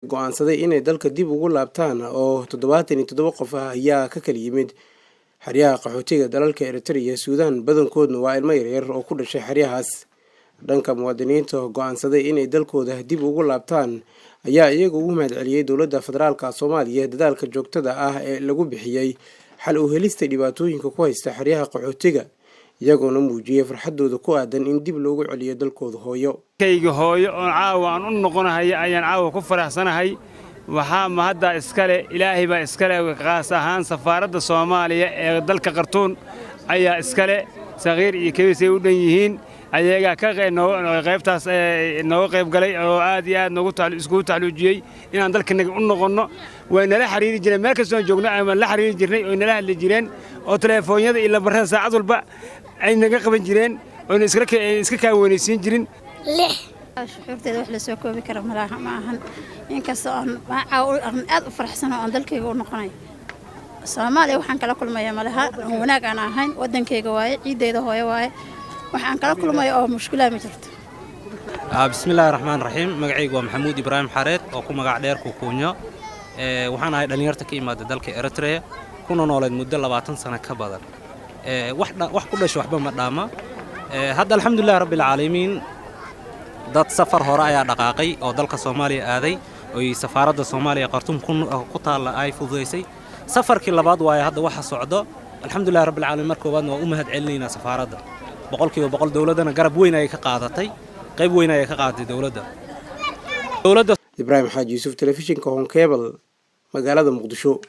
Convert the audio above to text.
Go'aansaday inay dalka dib ugu laabtaan oo 77 qof ah ayaa ka kala yimid xeryaha qaxootiga dalalka Eritrea, Suudaan, badankoodna waa ilmo yaryar oo ku dhashay xeryahaas. Dhanka muwaadiniinta go'aansaday inay dalkooda dib ugu laabtaan ayaa iyaga ugu mahadceliyey dowladda federaalka Soomaaliya dadaalka joogtada ah ee lagu bixiyey xal u helista dhibaatooyinka ku haysta xeryaha qaxootiga, iyagoona muujiyey farxadooda ku aadan in dib loogu celiyo dalkooda hooyo. Kayga hooyo oon caawa aan u noqonahaya ayaan caawa ku faraxsanahay. Waxaa mahadda iskale Ilaahay baa iskale, qaas ahaan safaaradda Soomaaliya ee dalka Khartuun ayaa iskale. Saqiir iyo kabiisay u dhan yihiin, ayagaa ka qaybtaas nooga qayb galay oo aad iyo aad noogu iskugu taxluujiyey inaan dalkanaga u noqonno. Way nala xiriiri jireen meel kastoon joogno ama la xiriiri jirnay oy nala hadli jireen, oo telefoonyada iyo lambarrada saacad walba ay naga qaban jireen oona iska kaaweynaysiin jirin. Lix shucuurteeda wax lasoo koobi kara malaha, ma ahan. Inkastoo aan aan aad u faraxsan oo aan dalkayga u noqonay Soomaaliya, waxaan kala kulmaya malaha aan wanaag aan ahayn. Waddankayga waaye, ciiddayda hooyo waaye, waxaan kala kulmaya oo mushkilaa ma jirto. Bismillahi raxmaan raxiim. Magacaygu waa Maxamuud Ibraahim Xareed oo ku magac dheer Kukuunyo. Waxaan ahay dhallinyarta ka imaada dalka Eritrea, kuna nooleed muddo 20 sano ka badan. Wax ku dhasho waxba ma dhaama. Hadda alxamdulilahi rabbilcaalamiin, dad safar hore ayaa dhaqaaqay oo dalka Soomaaliya aaday, oy safaaradda Soomaaliya Khartuum ku taalla ay fududaysay. Safarkii labaad waaye hadda waxa socdo. Alxamdulilahi rabbilcaalamiin. Mar koowaadna waa u mahad celinaynaa safaaradda 100%. Dowladdana garab weyn ayay ka qaadatay, qayb weyn ayay ka qaadatay dowladda. Ibraahim Xaaji Yuusuf, telefishinka Horn Cable, magaalada Muqdisho.